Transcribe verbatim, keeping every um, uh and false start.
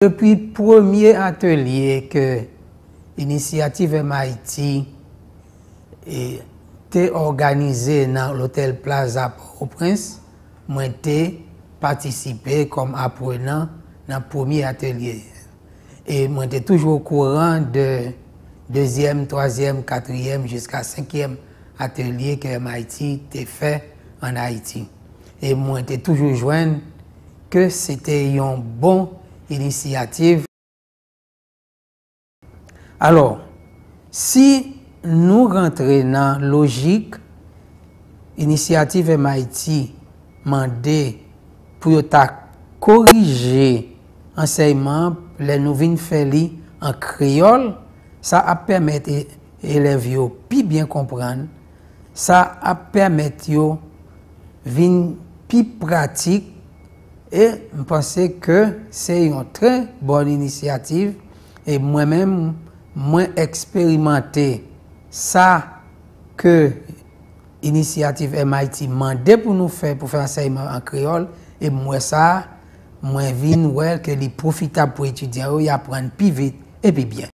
Depi premye atelye ke Inisyativ M I T e, te òganize nan Lotèl Plaza Pòtoprens, mwen te patisipe kòm aprenan nan premye atelye. E mwen te toujou okouran de dezyèm, twazyèm, katriyèm, jiska senkyèm atelye ke M I T te fè ann Ayiti. E mwen te toujou jwenn ke se te yon bon inisyativ. Alò, si nou rantre nan lojik Inisyativ M I T mande pou yo ta korije ansèyman an lè nou vin fè li an kreyòl, sa ap pèmèt e-, elèv yo pi byen konprann, sa ap pèmèt yo vin pi pratik, e m panse ke se yon trè bòn inisyativ, e mwen menm, mwen eksperimante sa ke Inisyativ M I T mande pou nou fè, pou fè ansèyman an kreyòl, e m wè sa, mwen vin wè ke li pwofitab pou etidyan yo, y aprann pi vit e pi byen.